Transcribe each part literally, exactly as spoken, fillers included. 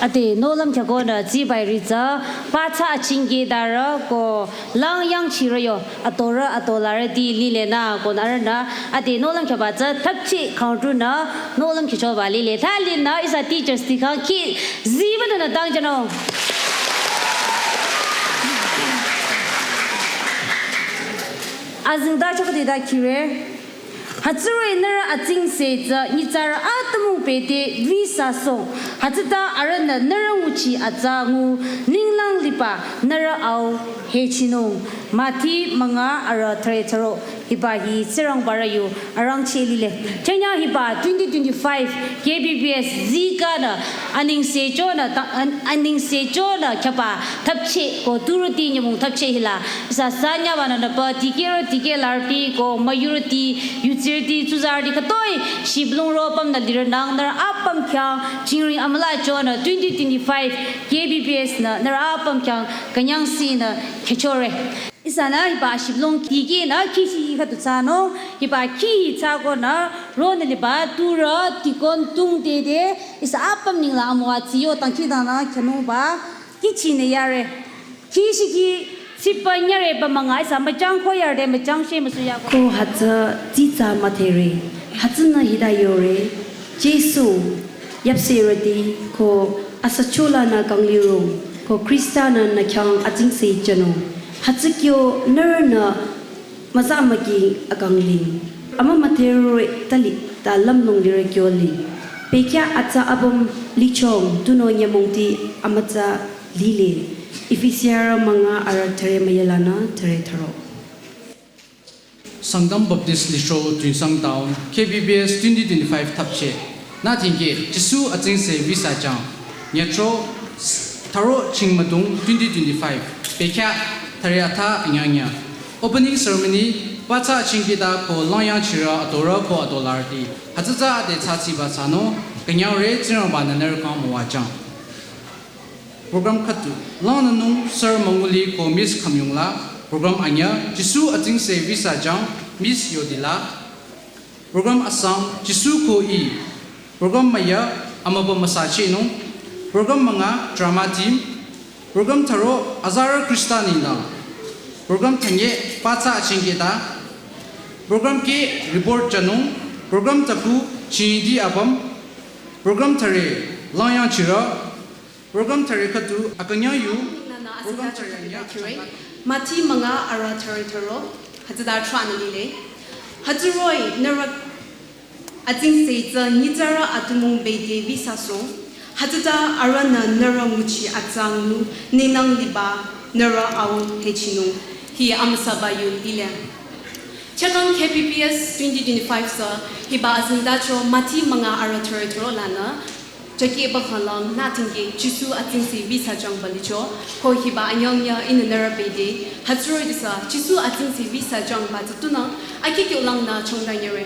Ade nohlüm khyako nü tsibai ri tsü, patsa achingki darü ko lang yangchirü yo, atorü atolarüti lile nü ko nü arühnü, ade nohlüm khyaba tsü thapchi counter nü nohlüm khyüchoba lile. Thali nü ihsa teachers ti khang khi ziba nü nü tang jano. Azingda chakati da khire. Hütsüri nührü atsingse tsü nyitsarü a Atümung bete visa song. Hütsüta arühnü nührü nguchi atsa ngu ninglang liba nührü au hechinung. Mati münga arüh thüre thüro. Hiba hi Tsingrangba rü yu arangcheh lile. Chenya hiba twenty twenty-five K B B S zikanü anengse chonü ta-, an-, anengse chonü khyaba thapcheh ko turüti nyümong thapcheh hila. Ihsa sanyaba nü nüpa dikehrü dikehlarüti ko müyurüti, yutsirüti, tsuzarüti khütoi shibülung ro apümnü lirünang nührü apüm khyang chingring amüla chonü twenty twenty-five K B B S nü nührü apüm khyang künyangsinü khechore. Ihsanü hiba shibülung dikehnü kihchi khüdu thsanung, hiba kih thsakonü ronü liba turü dikon tung dede ihsa apüm ninglang amüwa tsiyo dangkhidangnang khyünungba kihchinü yare. Kihchi kih tsipa nyare ba münga ihsa müchang ko yarde müchang she müsuyako. Ko hütsü tsitsa müdhere. Hütsünü hita yore. Jisu, yapserüti, ko asacholanü kanglirung, ko Khrista-nü nü khyang atsingse jünung. Hütsü kyo nührünü müza müki akangling. Amümüdherü tali ta lümlong lirü kyo ling. Bekhyah atsa apüm lichong tunüo nyümongti amütsa lile. Efesiarü münga arüh thüre müyalanü thüre thüro. Sangtam Baptist Lithro, Tuensang Town, K B B S twenty twenty-five thapcheh. Nü tingke Jisu atsingse visa jang. Nyatro thüro chingmüdung twenty twenty-five. Bekhyah thüre atha anyangnya. Opening ceremony, pathsa chingkehta ko langyangchirü adorü ko adolarüti. Hütsüta ade thsatsiba thsanung, künyangre Tsingrangba-nü nührü khyang müwajang. Program khüdu, langnünung Sir Manguli ko Miss Khamyungla, program anyü, Jisu atsingse visa jang, Miss Yodila, program asang, Jisu ko I, program müya, amübü müsachehnung, program münga, drama team, program thüro, azarü Khrista nengdang, program thünye, pathsa chingkehta, program keh, report jünung, program thüku, chingdi apüm, program thüre, langyangchirü, program thüre khüdu akünyang yu. Nana program asita thüre chakre nya kire. Mati münga arüh thüre thüro. Hütsüta thranü lile. Hütsüroh-i nührü atsingse tsü nyitsarü atümung bete visa song. Hütsüta arühnü nührü nguchi atsa ngu ninglang liba nührü au hechinung. Hi amüsaba yu lile. Chakang K B B S twenty twenty-five sü hiba azingdacho Mati münga arüh thüre thüro lanü. Jake bakhalang nü tingke Jisu atsingse visa jangba licho, ko hiba anyangnya ihnü nührü bete, hütsüroh-i disa Jisu atsingse visa jangba tsü tunang, akikyo langnü chongdanyere.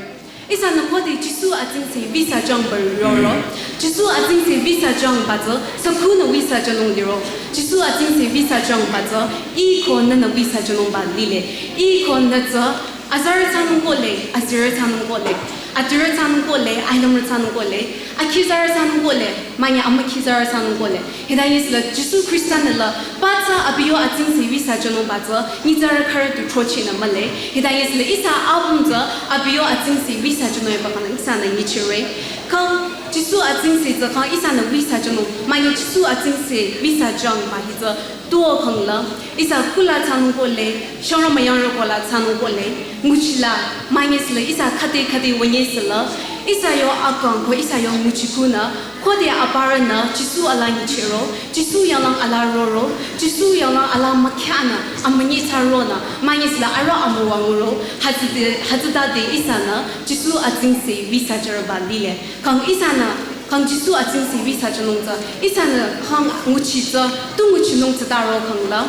Ihsanü khode Jisu atsingse visa jangba roro, Jisu atsingse visa jangba tsü, sakunü visa jünung liro, Jisu atsingse visa jangba tsü, I ko nünü visa jünungba lile, I ko nü tsü, azarü thsanung kohle, azirü thsanung kohle, adirü thsanung kohle, ailümrü thsanung kohle, akhizarü thsanung kohle, manye amükhizarü thsanung kohle. Hita yesila Jisu Khrista-nü la, pathsa abiyo atsingse visa jünungba tsü, nyitsarü khürü tu throchehnü mühle. Hita yesila ihsa apüm tsü, abiyo atsingse visa jünung yaba khanü ihsanü nyichire. Kang, Jisu atsingse tsü kang ihsanü visa jünung, manye Jisu atsingse visa jangba hi tsü, tuo khangla, ihsa kula thsanung kohle, shangrü müyangrü kola thsanung kohle, nguchila, manyesila, ihsa khüde khüde wünyesila, ihsa yo akang ko ihsa yo nguchikunü, khode aparünü, Jisu ala nyichiro, Jisu yanglang ala roro, Jisu yanglang ala mükyanü, amünyi thsaronü, manyesila arüh amüwa nguro, hütsüde, hütsütade ihsanü, Jisu atsingse visa jürüba lile, kang ihsanü, Kang Jisu atsingse visa jünung tsü, ihsanü kang nguchi tsü, tu nguchinung tsü taro khangla.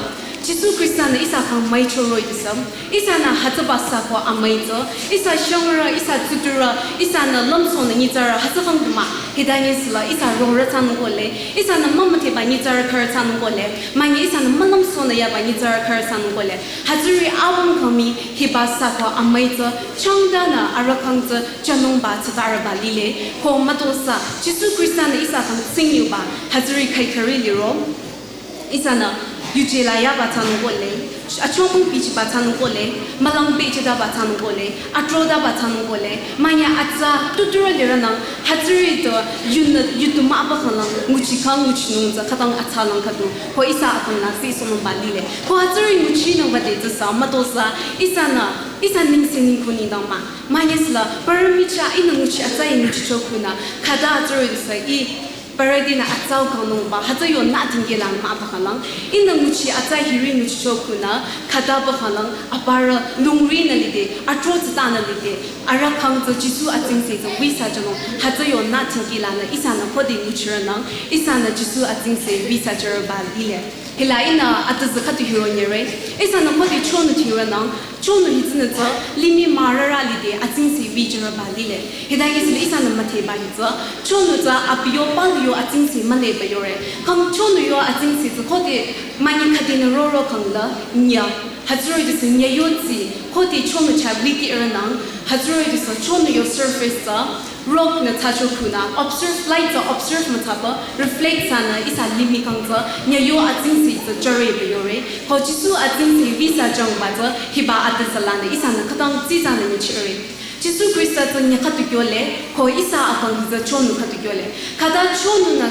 Jisu Khrista-nü ihsa kang müichoro-i disa, ihsanü hütsüba sako amüi tsü, ihsa shangrü, ihsa tsuturü, ihsanü lümsonü nyitsarü hütsü kang duma, hita yesila ihsa rorü thsanung kohle, ihsanü mümüdheba nyitsarü khürü thsanung kohle, manye ihsanü mülümsonü yaba nyitsarü khürü thsanung kohle, hütsüri apüm kang mii hiba sako amüi tsü, changdanü arüh kang tsü, jünungba tsü tarüba lile, ko mütozah, Jisu Khrista-nü ihsa kang tsingyuba, hütsüri khaikhürü liro. Ihsanü, yuje la yaba thsanung kohle, Achomung bichiba thsanung kohle, mülang bechidaba thsanung kohle, atrodaba thsanung kohle, manya atsa tuturü lirünang, hütsüri tu yunü yutu müba khanglang, nguchi khang nguchinung tsü khütang atsalang khüdu, ko ihsa akang la si sonung ba lile. Ko hütsüri nguchinung ba de tsü sa, mütozah, ihsanü, ihsa ningse ningku nengdang mah. Manya sila, parü michah, ihnü nguchi atsa i nguchicho khunü, khüta hütsüri sa i, parütinü atsau kangnungba, hütsü yonü tingkehlang müba khanglang. Ihnü nguchi atsa hiri nguchicho khunü, khütaba khanglang, aparü lungrinü lide, atro tsütanü lide, arüh khyang tsü Jisu atsingse tsü wisa jünung, hütsü yonü tingkehlangnü ihsanü khode nguchirünang, ihsanü Jisu atsingse wisa jürüba lile. Hila ihnü atüzü khüdu hiro nyire. Ihsanü khode chonu tirünang, chonu hitsünü tsü limih mürürü lide atsingse wijürüba lile. Hita yisile ihsanü müdheba hitsü, chonu tsü abi yo palu yo atsingse müleba yore. Khang chonu yo atsingse tsü khode manya khüdinü roro khangla nya. Hütsüri dusü nya yo tsü khode chonu chah witi rünang. Hütsüri dusü chonu yo surface tsü rock nü thsacho khunü, observe, light tsü observe müthsaba, reflect thsanü ihsa limih khyang tsü, nya yo atsingse tsü jüre be yore. Ko Jisu atsingse wisa jüngba tsü, hiba atüzü lanü ihsanü khütang tsitsanü nyichire. Jisu Khrista tsü nya khüdu kyole, ko ihsa akang tsü chonu khüdu kyole. Khüta chonunü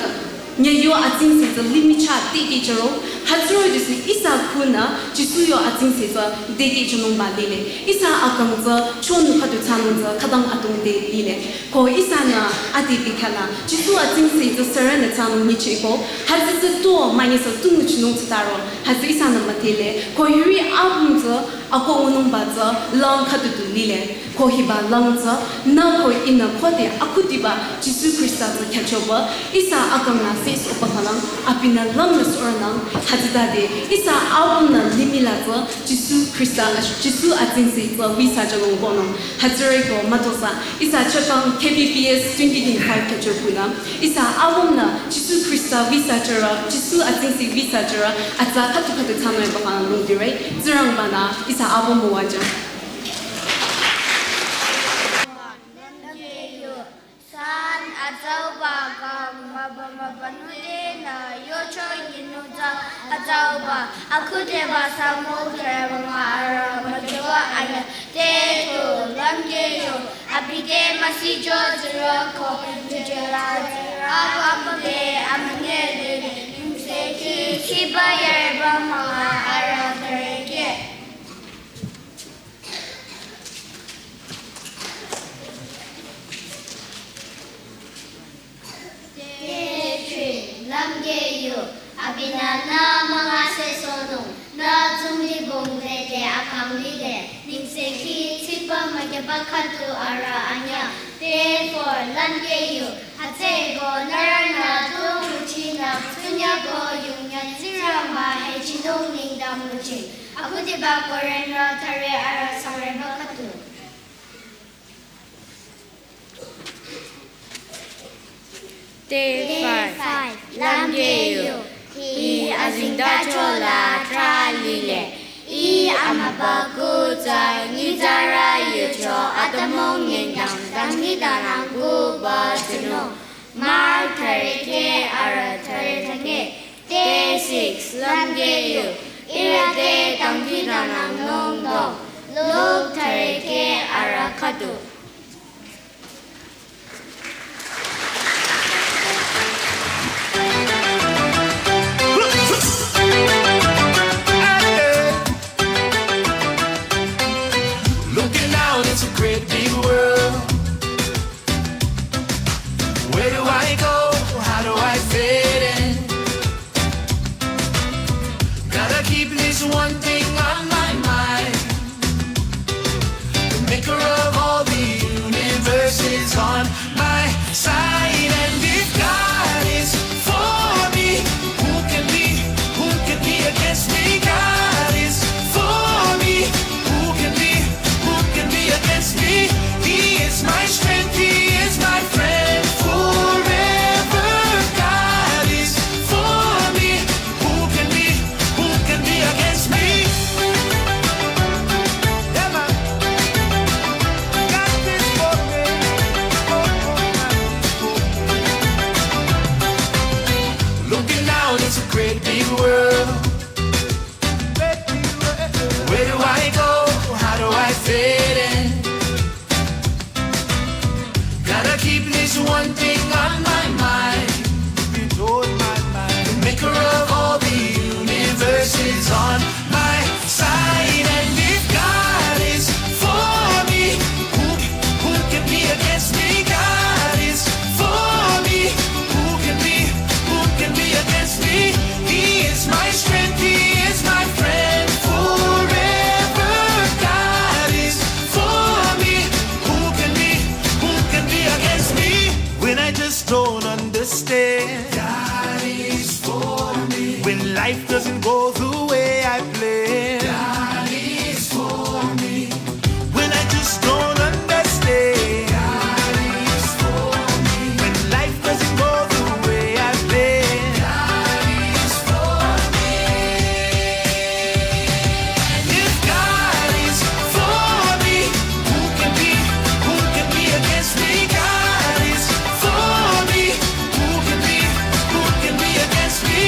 nya yo atsingse tsü limih chah titi jüro, hütsüri dusü ihsa khunü Jisu yo atsingse tsü titi jünungba lile. Ihsa akang tsü chonu khüdu thsanung tsü khütang atungde lile. Ko ihsanü adi bikhala, Jisu atsingse tsü sürünü thsanung nyichiko, hütsü tsü tu manya sü tu nguchinung tsütaro, hütsü ihsanü müdhele, ko hiri apüm tsü ako ngunungba tsü lang khüdu tu lile. Ko hiba lang tsü, nü ko ihnü khode akhudiba Jisu Khrista tsü khyüchoba, ihsa akang la si soba khanglang, abinü langnü sürünang, hütsütade, ihsa apümnü limih la tsü, Jisu Khrista, Jisu atsingse tsü wisa jünung konung, hütsüri ko mütozah, ihsa chakang K B B S twenty twenty-five khyücho khunü, ihsa apümnü Jisu Khrista wisa jürü, Jisu atsingse wisa jürü, atsa khüdu khüdu thsanung ba khanglang lungdire, Tsingrangbanü ihsa apüm müwajüng. San atsauba kang mübü mübü nü tenü yocho yinung tsü atsauba akhudeba sa müdheba mah arüh müdhewa anyüh te tu lümkeh yo abi te müsicho ziroko jela zira kang te amünyi lile nengsekhi tsiba yeba mah arüh thürekeh. Te three, lümkeh yu, abinü nü müngasesohnung, nü tsungdibong lede akang lide, nengsekhi tsiba mükyüba khüdu arüh anyüh. Te four, lümkeh yu, hütsüeko nührünü tu nguchinü, tsunyüko yungnyü Tsingrangba hechinung nengdang nguchi. Akhudiba Korinthrü thüre arüh sangreba khüdu. Te five, lümkeh yu, hi azengtacho la trah lile, ih amübükuh tsü nyitsarü yucho atümung nengdang dangkhidangnang kuba tsunung. Mark thürekeh arüh thüre thünye. Te six, lümkeh yu, ihrü te dangkhidangnangnung dong. Luk thürekeh arüh khüdu. Looking out, it's a great big world. Where do I go? How do I fit in? Gotta keep this one thing on my mind. The maker of all the universe is on my side. And if God is for me, who can be, who can be against me? God is for me, who can be, who can be against me? He is my strength, he is my friend forever. God is for me, who can be, who can be against me? Yeah, man. God is for me. Oh, oh, man. Looking out, it's a great big world. Great big world. Life doesn't go the way I plan. God is for me. When I just don't understand. God is for me. When life doesn't go the way I plan. God is for me. And if God is for me, who can be, who can be against me? God is for me. Who can be, who can be against me?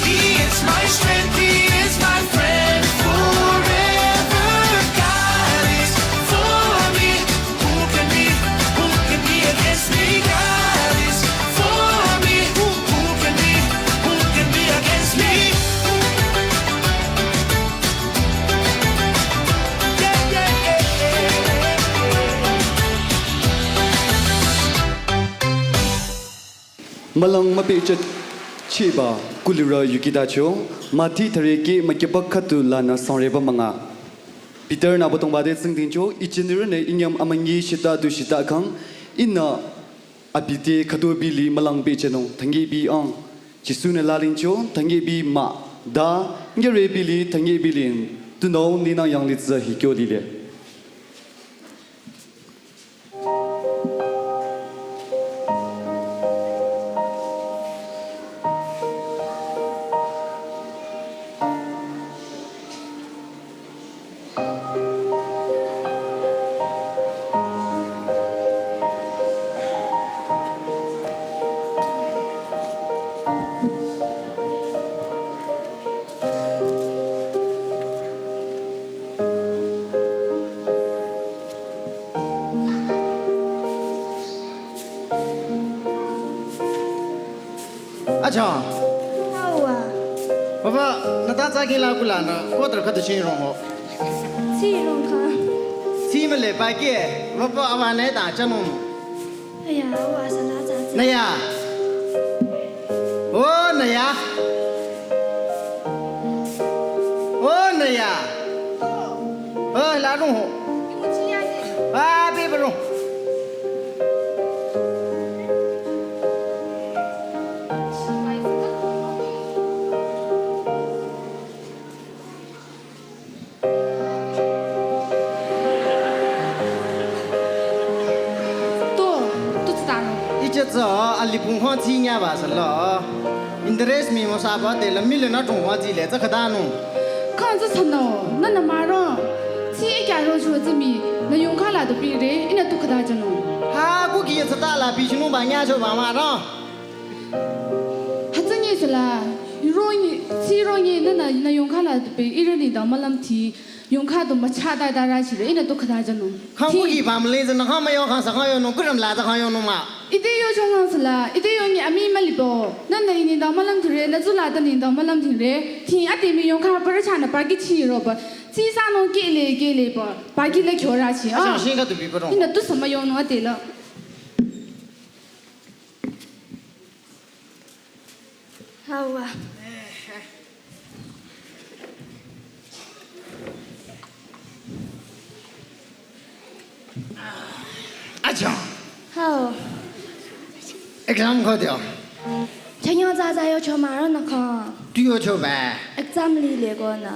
He is my strength, he is my friend forever. God is for me. Who can be, who can be against me? God is for me. Who, who can be, who can be against me? Yeah, yeah, yeah, yeah, yeah. Mülang müpehcheh chiba kulirü yukitacho, Mathi thürükeh mükyüpa khüdu lanü sangreba münga. Peter nü abüdongba te tsingdhingcho, ichinirünü inyüm amünyi shita du shita khang, ihnü abi te khüdu bili mülang pehchehnung, tangi bi ang. Jisu-nü lalingcho, tangi bi mah, ta, ngere bili, tangi bilin, tunüo ninang yanglih tsü hi kyo lile. Acha. Hawa. Baba, nü ta tsü kila kula nü, quarter khüdu chi rong ho. Chi rong kha. Chi mühle pake, baba, aba ne ta chanung. Aya, wa sa la za zi. Naya. Oh, naya. Oh, naya. Oh, la rong ho. Ah, bi ba rong. To, to tsü tanung. Iche tsü, alipung hwa tsi nya ba sa lo. Interest mi mo sa ba de la million na chung hwa tsi le, tsü khüta nung. Khang tsü sano, nü nü maro. Tsi ikya ro chu tsü mi, nü yong kha la du pire, ihnü tu khüta chanung. Ha, ku ki tsü ta la pi chunung ba nya cho ba maro. Hütsü nyi sü la, ro nyi, tsi ro nyi, nü nü, nü yong kha la du pe, ihrü nengdang mülüm ti, yong kha du mücha da da ra chire, ihnü tu khüta chanung. Khang ku ki ba mle tsü nü khang müyo khang sa khang yonung, kuram la tsü khang yonung mah. Ite yo chong nang sü la, ite yo nyi ami mülibo, nü nü i nengdang mülüm tire, nü zu la ta nengdang mülüm tire, ti ate mi yong kha pa ra cha nü pa ki chi ro ba, tsi sa nung kile, kile ba, pa ki le kyo ra chi, ah. Acha, shin kha du bi ba rong. Ihnü tu sa müyonung ate la. Hawa. Acha. Hao. Exam kho dio. Chanyang za za yo cho ma ro nü kha. Tu yo cho ba. Exam li le ko nü.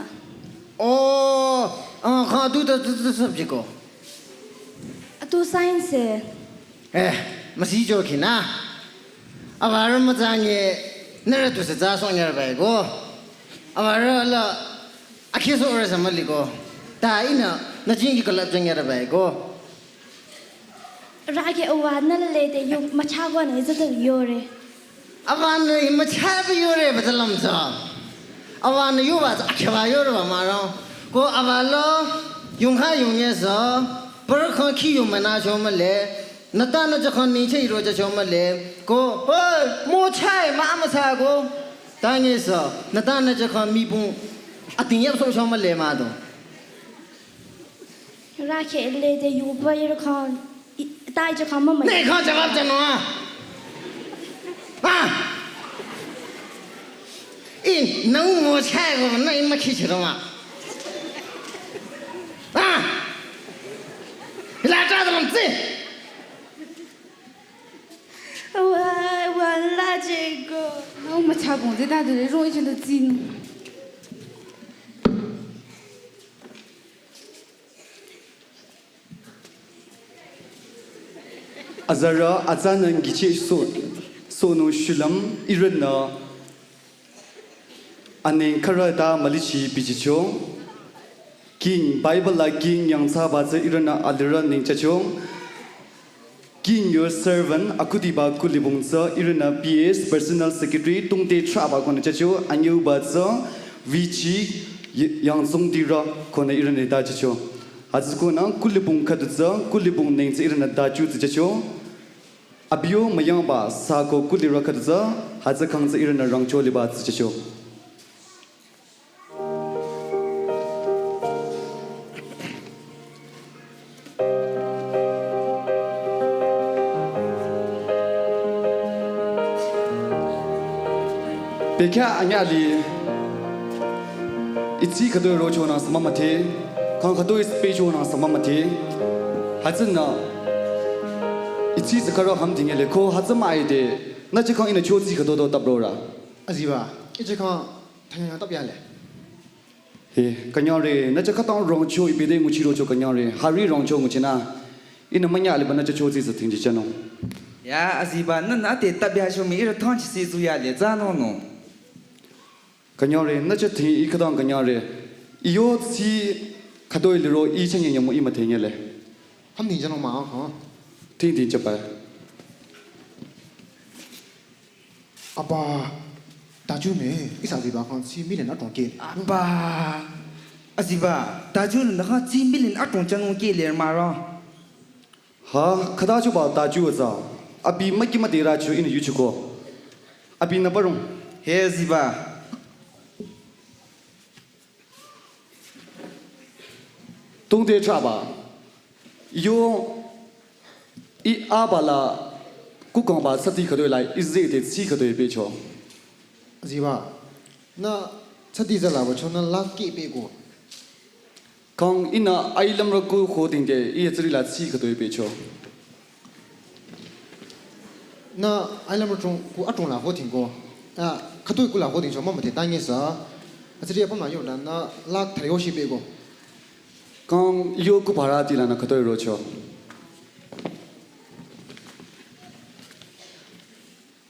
Oh, ah, kha tu tu tu tu subject ko. A tu science. Eh, müsi jo khinü. Abarü mütsa nge, nührü tu sü tsü song nyar bai ko. Abarü la, akhi so re sa müli ko. Ta ihnü, nü jing ki kalap jang nyar bai ko. Ra ke uwa nü le de yu mücha ko nü zü de yo re. Awa nü hi mücha ba yo re ba ta lam tsü. Awa nü yo ba tsü akhi ba yo re ba maro. Ko awa lo, yong kha yong nye sü, par kha khi yo müna cho mühle. Nü ta nü cha kha ni che ro cha cho mühle. Ko, hoi, mo chai ma ama sa ko. Ta nge sü, nü ta nü cha kha mi pung. Ating yap so cho mühle ma do. Ra ke le de yu ba yo kha, i, ta cha kha ma ma. Ne kha cha kha cha no a. Ah. I, nü mo chai ko, nü i ma khi che ro ma. Ah. La ta dong tsi. Wa, wa la je go. Nü mücha bong de ta de ro i chen de zin. Azarü atsanü ngichi so, sonung shulüm ihrünü aneng khürü ta mülichi bichicho. King Bible la king yangthsaba tsü ihrünü alirü nengchacho. King your servant akhudiba kulibong tsü ihrünü P S personal secretary tungte thraba konü chacho anyüba tsü vichi y-, yangzong dirü konü ihrünü ta chacho. Hütsü konü kulibong khüdu tsü kulibong neng tsü ihrünü ta chu tsü chacho. Abiyo müyangba sako kulirü khüdu tsü hütsü kang tsü ihrünü rangcho liba tsü chacho. Bekhyah anyüh li, itsi khütoi rochonang sü mümüdhe, kang khütoi spechonang sü mümüdhe, hütsünü, itsi sü khürü kham dhingyale ko hütsü mah-i de, nü chi kang ihnü chotsi khütoi do taprorü. Aziba, ichi kang thanyang tap yale. He, künyangre, nü cha khütang rongcho ipi de nguchirocho künyangre, hari rongcho nguchinü. Ihnü münyüh liba nü cha chotsi sü thingji chanung. Ya, aziba, nü nü te tabya shomi ihrü thangchi si zu yale, za no no. Künyangre, nü cha thing i khütang künyangre. I yotsi khütoi liro i chanye nyamu i müdhengyale. Ham thing chanung mah, ha? Thing thing chapa. Apa, taju me, ihsa ziba kang tsi million adrong ke. Apa, aziba, taju nü kang tsi million adrong chanung ke le mah ro. Ha, khüta chuba taju za. Abi müki müdherü chu ihnü yuchiko. Abi nü parong. He aziba. Tungte thraba. Yo, i aba la, kukangba tsati khütoi la, i zete tsi khütoi pecho. Ziba, nü tsati zalaba cho nü lakh keh peko. Kang ihnü ailam rü ku khodingde, i tsiri la tsi khütoi pecho. Nü ailam rü chung ku adrong la khodingko. A, khütoi ku la khodingcho mümüdhe tangye sa. Atsiri apüm la yo la nü lakh thare yoshi peko. Kang yo ku bhara ti la nü khütoi rocho.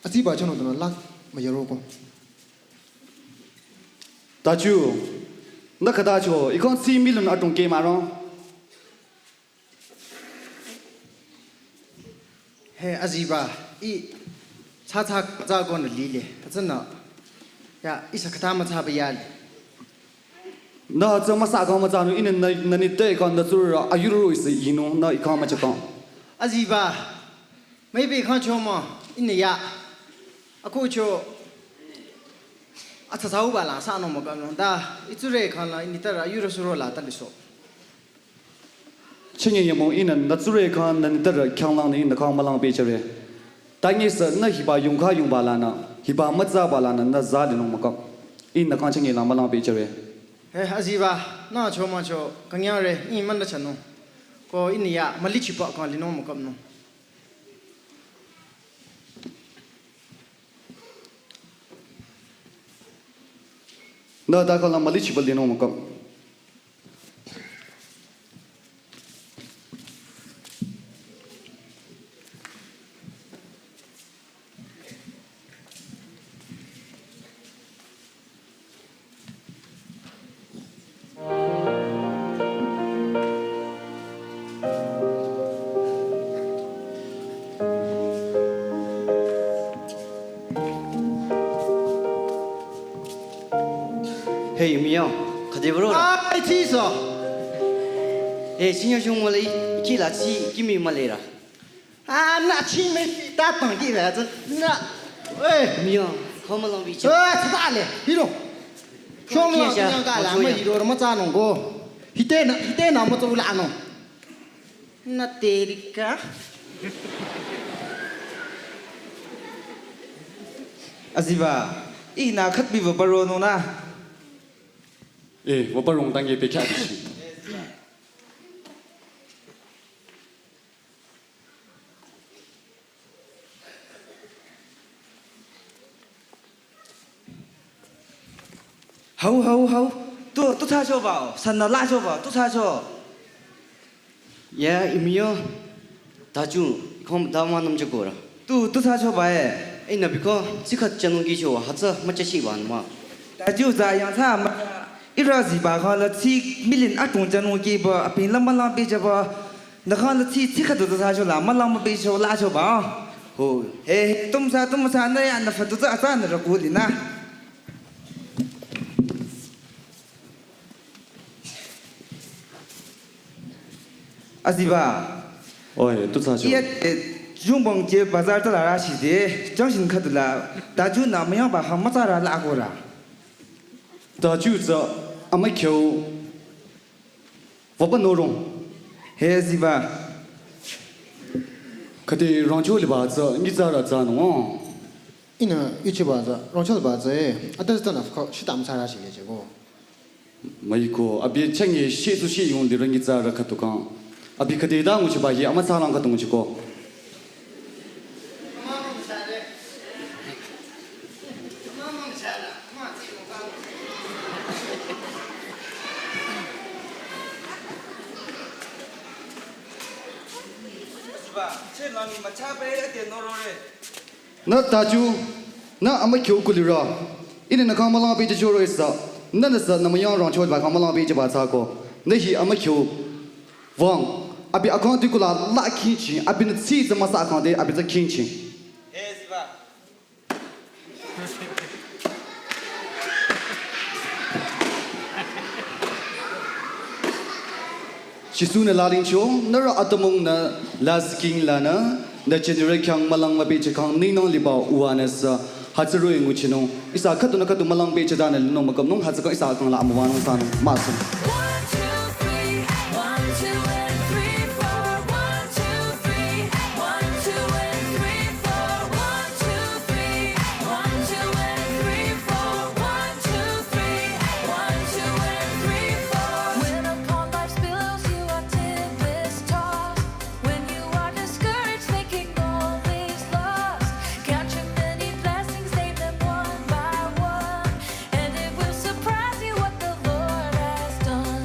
Aziba chonü nü lakh müyaroko. Taju, nü khüta cho, i kang tsi million adrong ke mah ro. He aziba, i cha cha za konü lile, hütsünü. Ya, ihsa khüta mütsaba yale. Nü tsü müsa kang mütsanung ihnü nü, nü ni te kang nü tsurü ayurü isi yinung nü i kang mücha kang. Aziba, maybe kang cho mah, ihnü ya. Ako cho, atsa sa uba la sa no mah kang nung da, i tsure kang la ihnü tara ayurü suro la taliso. Chenye yemo ihnü nü tsure kang nü ni tara khyanglang nü ihnü kang mülang pechare. Tangye sü nü hiba yongkha yongba lanü, hiba mütsaba lanü nü za linung mükap. Ihnü kang chenye la mülang pechare. He, aziba, nü cho mah cho, künyangre, i manda chanung. Ko ihnü ya, mülichiba kang linung mükap nung. Nü ta kang la mülichiba linung mükap. Hey, Mio, khüde bro. Ai, tsi so. Hey, senior jung mole, ki la tsi, ki mi male ra. Ah, nü tsi me ta tang ki la, nü. Hey. Mio, come along, bicho. Eh, tsi ta le, hiro. Shong lo, ki ya, ki ya ka la, mo hiro, mo tsa nung ko. Hite nü, hite nü mo tsa la nung. Nü terika. Aziba, ihnü khütbi wüparo nung nü. Eh, wüparong tangye pekya bishi. Hau, hau, hau. Tu, tu thacho bao. Sanna lacho bao. Tu thacho. Ya, Imio. Taju, Khom dama namchakora. Tu, tu thsachoba e. Ei, nü biko, tsikhat chanung kicho, hütsü müchashiba nü mah. Taju za yangthsa mah. Ihrü ziba khala tsik million atung chanung kiba, apin la mülang pehjüba. Nü khala tsik, tsikhat tu thsachola, mülang müpehcho lachoba. Ho. He, he, tumthsa, tumthsa, nü ya, nü fatu thsa, thsa, nü rakuli nü. Aziba. Oi, tu thsacho. Iya, eh, jungbong je bazar tala rashide, junction khüdula, taju nü müyangba ha mütsarü lakora. Taju tsü amükhyo wüba norong. He, aziba. Khüde rangcho liba tsü nyitsarü thsanung. Ihnü yuchiba tsü, rangcho liba tsü, eh, ata tsü nü fko, shita mütsarü shile cheko. Müiko, abi chenge shi tu shi yung lirü nyitsarü khütukang. Abi khüde ta nguchiba hi amütsalang khütu nguchiko. Nü taju, nü amükhyo kulirü. Ihnü nü kang mülang pehjüchoro ihsa. Nü nüsü nü müyang rangchoba kang mülang pehjüba thsako. Nü hi amükhyo. Wang, abi akang tu kula la kingching, abi nü tsi tsü müsa akang de, abi tsü kingching. Jisu nü lalingcho, nührü atümung nü lasking lanü, nü chenire khyang mülang müpehjü kang ningnang liba uwa nüsü, hütsüroh-i nguchinung, ihsa khüdunü khüdu mülang pehjütanü linung mükhümnung, hütsükang ihsa kang la amüwanung thsanung, müsung. One, two, three, one, two, and three, four. One, two, three, one, two, and three, four. One, two, three, one, two, and three, four. One, two, three, one, two, and three, four. When upon life's billows you are tempest tossed, when you are discouraged, thinking all is lost, count your many blessings, name them one by one, and it will surprise you what the Lord has done.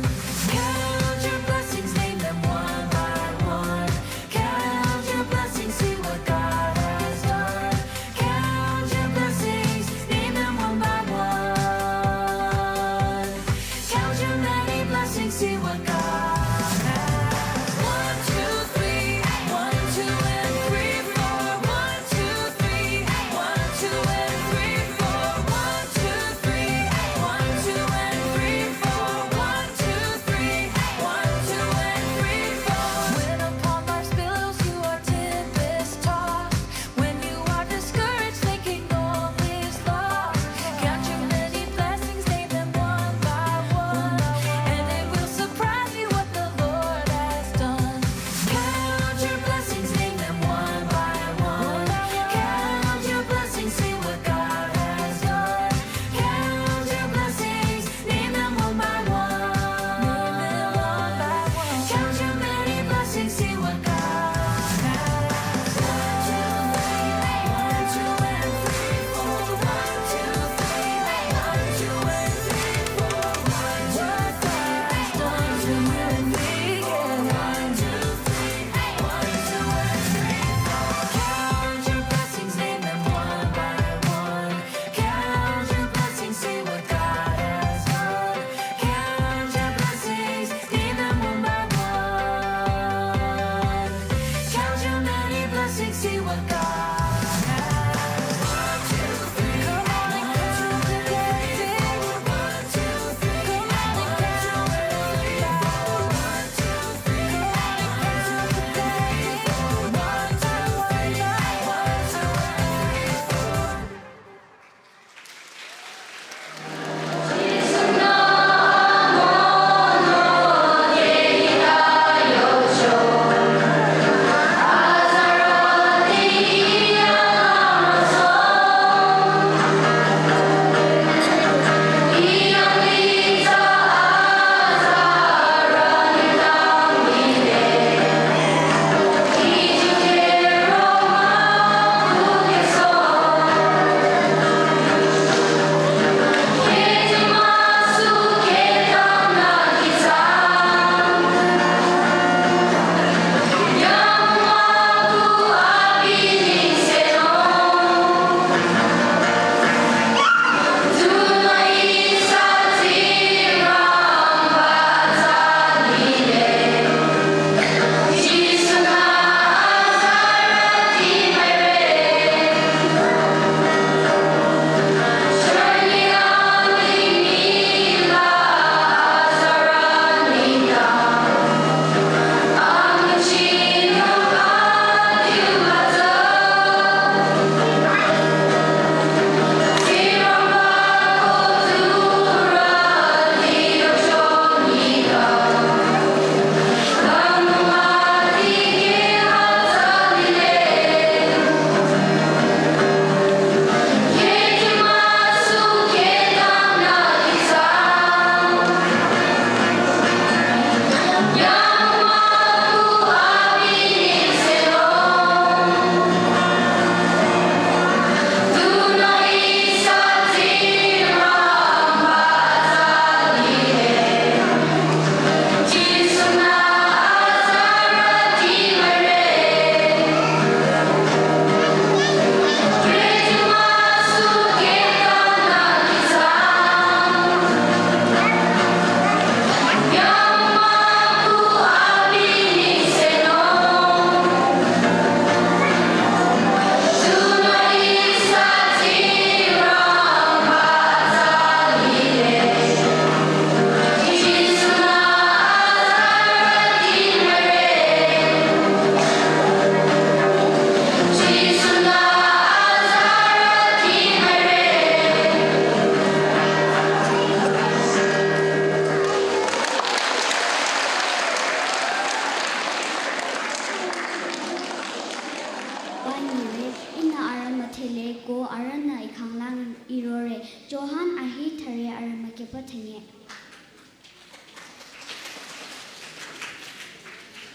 Johan ahi thüre arü mükyüpü thünye.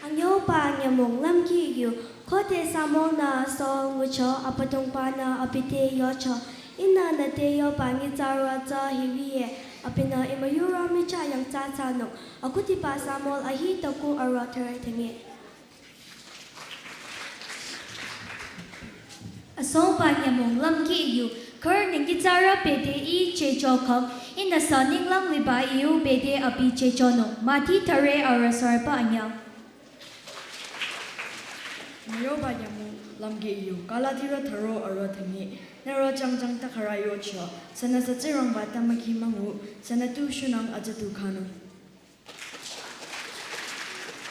Anyüuba nyümong lümkhi yu, khode Samuel-nü Saul ngucho, Abüdongba-nü abi te yocho, ihnü nüte yoba nyitsarü tsü hiwüe, abinü I müyurü michah yangthsa thsanung, akhudiba Samuel ahi tuku arüh thüre thünye. Asongba nyümong lümkhi yu, khürünü nyitsarü bete I checho khang, ihnüsü ninglang liba I-u bete abi chechonung, Mati thüre arü sürüba anyüh. Anyüuba nyümong lümkhi yu, Galatirü thüro arü thünye, nührü jangjang ta khürü yocho, sünüsü Tsingrangba ta mükhi müngu, sünü tu shunang aja tu khanung.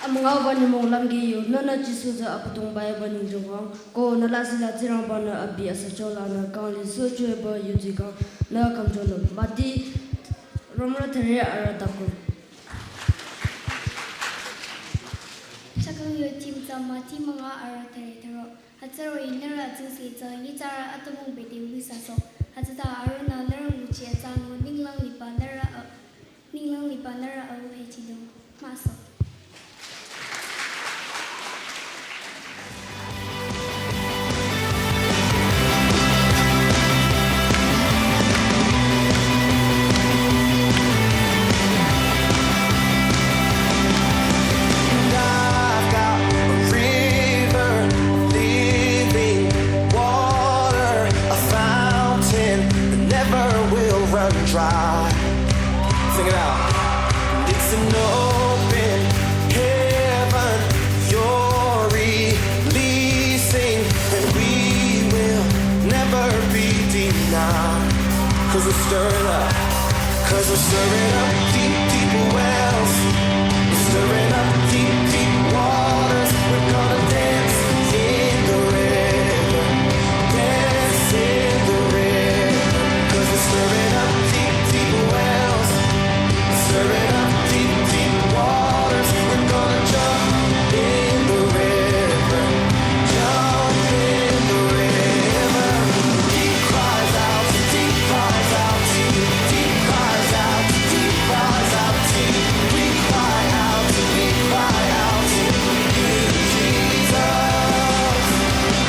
Amüngauba nyümong lümkhi yu, nühnü Jisu tsü Abüdongba eba ningchong khang, ko nü lasih la Tsingrangba-nü abi asücho lanü kang lisohcho eba yuzi khang, nü khümchonung. Mati romrü thüre arü tuku. Shakang yo tim tsü Mati münga arü thüre thüro. Hütsüroh-i nührü atsingse tsü nyitsarü atümung bete wüsüsoh. Hütsüta arühnü nührü nguchi atsa ngu ninglang liba nührü a- ninglang liba nührü au hechinung. Maso. And I've got a river of living water, a fountain that never will run dry. Sing it out. And it's an open heaven you're releasing, and we will never be denied. 'Cause we're stirring up, 'cause we're stirring up deep, deep wells. We're stirring up deep, deep waters. We're gonna dance in the river. Dance in the river, 'cause we're stirring up deep, deep wells. Stirring up deep, deep waters. We're gonna jump in the river. Jump in the river. Deep cries out, deep cries out to you. Deep cries out, deep cries out to you. We cry out, we cry out to you, Jesus.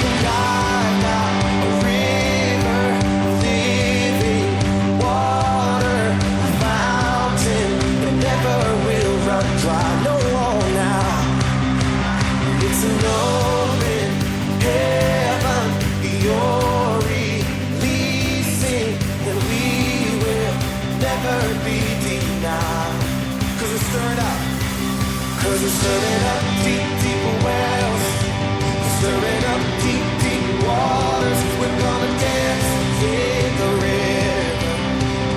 And I've got a river of living water, a fountain that never will run dry. No, now it's an open heaven you're releasing, and we will never be denied. 'Cause we're stirring up. 'Cause we're stirring up deep, deep wells. We're stirring up deep, deep waters. We're gonna dance in the river.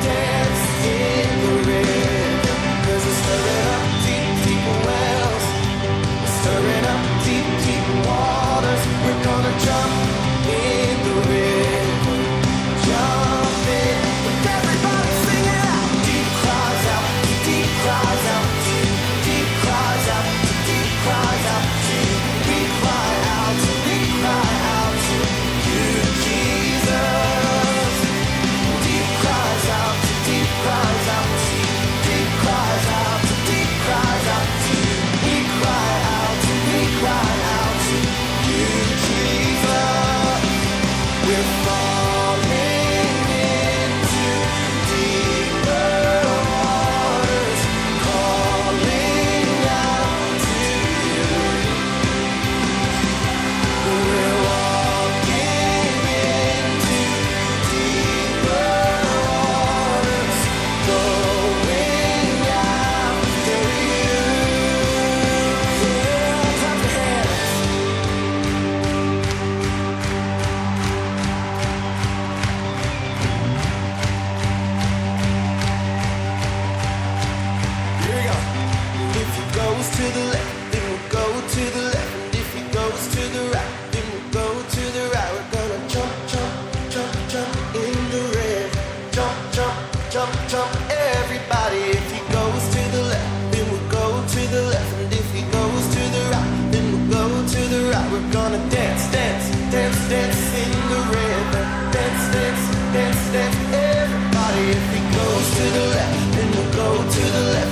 Dance in the river. 'Cause we're stirring up deep, deep wells. We're stirring up deep, deep waters. We're gonna jump in the river. Jump in. Everybody sing it out. Deep cries out, deep cries out, deep cries out, deep cries out. We cry out, we cry out to you, Jesus. Deep cries out, deep cries out, deep cries out, deep cries out to you. We cry out, we cry out to you, Jesus. We're falling into deeper waters, calling out to you. We're walking into deeper waters, going after you. Yeah, clap your hands. Here we go. And if he goes to the left, then we'll go to the left. And if he goes to the right, then we'll go to the right. We're gonna jump, jump, jump, jump in the river. Jump, jump, jump, jump, everybody. If he goes to the left, then we'll go to the left. And if he goes to the right, then we'll go to the right. We're gonna dance, dance, dance, dance in the river. Dance, dance, dance, dance, everybody. to the left, then we'll go to the left.